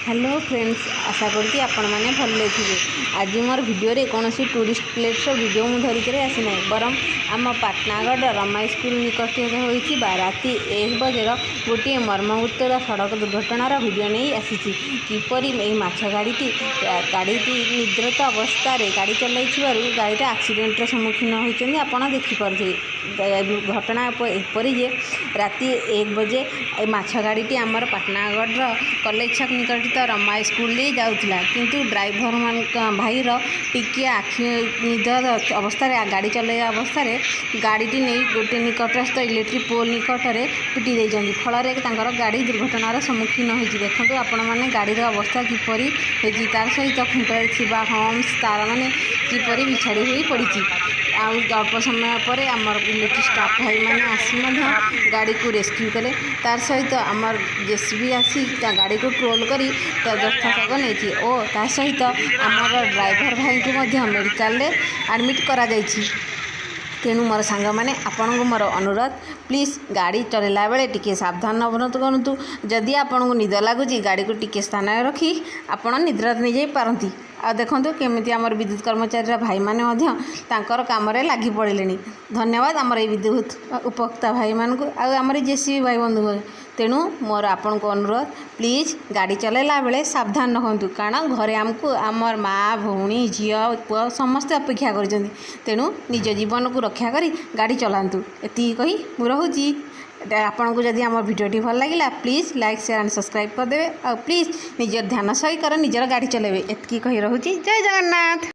Hello friends, ଆଶା କରୁଛି ଆପଣମାନେ ଭଲରେ ଥିବେ। ଆଜି ମୋର ଭିଡ଼ିଓରେ କୌଣସି ଟୁରିଷ୍ଟ ପ୍ଲେସ୍ର ଭିଡ଼ିଓ ମୁଁ ଧରିକରି ଆସିନାହିଁ, ବରଂ ଆମ ପାଟନାଗଡ଼ର ରମାଇ ସ୍କୁଲ ନିକଟରେ ହୋଇଥିବା ରାତି 1 ବଜେର ଗୋଟିଏ ମର୍ମନ୍ତୁଦ ସଡ଼କ ଦୁର୍ଘଟଣାର ଭିଡ଼ିଓ ନେଇ ଆସିଛି। କିପରି ଏହି ମାଛ ଗାଡ଼ିଟି ନିଦ୍ରିତ ଅବସ୍ଥାରେ ଗାଡ଼ି ଚଲାଇଥିବାରୁ ଗାଡ଼ିଟା ଆକ୍ସିଡେଣ୍ଟର ସମ୍ମୁଖୀନ ହୋଇଛନ୍ତି, ଆପଣ ଦେଖିପାରୁଥିବେ। ଘଟଣା ଏପରି ଯେ ରାତି 1 ବଜେ ଏ ମାଛ ଗାଡ଼ିଟି ଆମର ପାଟନାଗଡ଼ର କଲେଜ ଛକ ନିକଟିତ ରମାଇ ସ୍କୁଲ ଦେଇ ଯାଉଥିଲା। କିନ୍ତୁ ଡ୍ରାଇଭର ମାନଙ୍କ ଭାଇର ଟିକିଏ ଆଖି ନିଦ ଅବସ୍ଥାରେ ଗାଡ଼ି ଚଲାଇବା ଅବସ୍ଥାରେ ଗାଡ଼ିଟି ନେଇ ଗୋଟେ ନିକଟସ୍ଥ ଇଲେକ୍ଟ୍ରିକ୍ ପୋଲ୍ ନିକଟରେ ପିଟି ଦେଇଛନ୍ତି। ଫଳରେ ତାଙ୍କର ଗାଡ଼ି ଦୁର୍ଘଟଣାର ସମ୍ମୁଖୀନ ହୋଇଛି। ଦେଖନ୍ତୁ ଆପଣମାନେ, ଗାଡ଼ିର ଅବସ୍ଥା କିପରି ହୋଇଛି। ତାର ସହିତ ଖୁଣ୍ଟରେ ଥିବା ହମ୍ପସ ତାରମାନେ କିପରି ବିଛାଡ଼ି ହୋଇ ପଡ଼ିଛି। ଆଉ ଅଳ୍ପ ସମୟ ପରେ ଆମର ଇଲେକ୍ଟ୍ରିକ୍ ଷ୍ଟାଫ୍ ଭାଇମାନେ ଆସି ମଧ୍ୟ ଗାଡ଼ିକୁ ରେସ୍କ୍ୟୁ କଲେ। ତାର ସହିତ ଆମର ଜେସିବି ଆସି ତା ଗାଡ଼ିକୁ ଟ୍ରୋଲ୍ କରି ତା ଯଥାଶୀଘ୍ର ନେଇଛି ଓ ତା ସହିତ ଆମର ଡ୍ରାଇଭର ଭାଇଙ୍କୁ ମଧ୍ୟ ମେଡ଼ିକାଲରେ ଆଡ଼ମିଟ୍ କରାଯାଇଛି। ତେଣୁ ମୋର ସାଙ୍ଗମାନେ, ଆପଣଙ୍କୁ ମୋର ଅନୁରୋଧ, ପ୍ଲିଜ୍ ଗାଡ଼ି ଚଲାଇଲା ବେଳେ ଟିକିଏ ସାବଧାନ ଅବଲମ୍ବନ କରନ୍ତୁ। ଯଦି ଆପଣଙ୍କୁ ନିଦ ଲାଗୁଛି, ଗାଡ଼ିକୁ ଟିକିଏ ସ୍ଥାନରେ ରଖି ଆପଣ ନିଦ୍ରା ନେଇଯାଇ ପାରନ୍ତି। ଆଉ ଦେଖନ୍ତୁ କେମିତି ଆମର ବିଦ୍ୟୁତ କର୍ମଚାରୀର ଭାଇମାନେ ମଧ୍ୟ ତାଙ୍କର କାମରେ ଲାଗି ପଡ଼ିଲେଣି। ଧନ୍ୟବାଦ ଆମର ଏଇ ବିଦ୍ୟୁତ ଉପଭୋକ୍ତା ଭାଇମାନଙ୍କୁ ଆଉ ଆମର ଜେସିବି ଭାଇ ବନ୍ଧୁ। ତେଣୁ ମୋର ଆପଣଙ୍କୁ ଅନୁରୋଧ, ପ୍ଲିଜ୍ ଗାଡ଼ି ଚଲାଇଲା ବେଳେ ସାବଧାନ ରହନ୍ତୁ, କାରଣ ଘରେ ଆମକୁ ଆମର ମା, ଭଉଣୀ, ଝିଅ, ପୁଅ ସମସ୍ତେ ଅପେକ୍ଷା କରିଛନ୍ତି। ତେଣୁ ନିଜ ଜୀବନକୁ ରକ୍ଷା କରି ଗାଡ଼ି ଚଲାନ୍ତୁ। ଏତିକି କହି ମୁଁ ରହୁଛି। ଆପଣଙ୍କୁ ଯଦି ଆମ ଭିଡ଼ିଓଟି ଭଲ ଲାଗିଲା, please like, share and subscribe କରିଦେବେ। ଆଉ ପ୍ଲିଜ୍ ନିଜର ଧ୍ୟାନ ସହିକର ନିଜର ଗାଡ଼ି ଚଲାଇବେ। ଏତିକି କହି ରହୁଛି। ଜୟ ଜଗନ୍ନାଥ।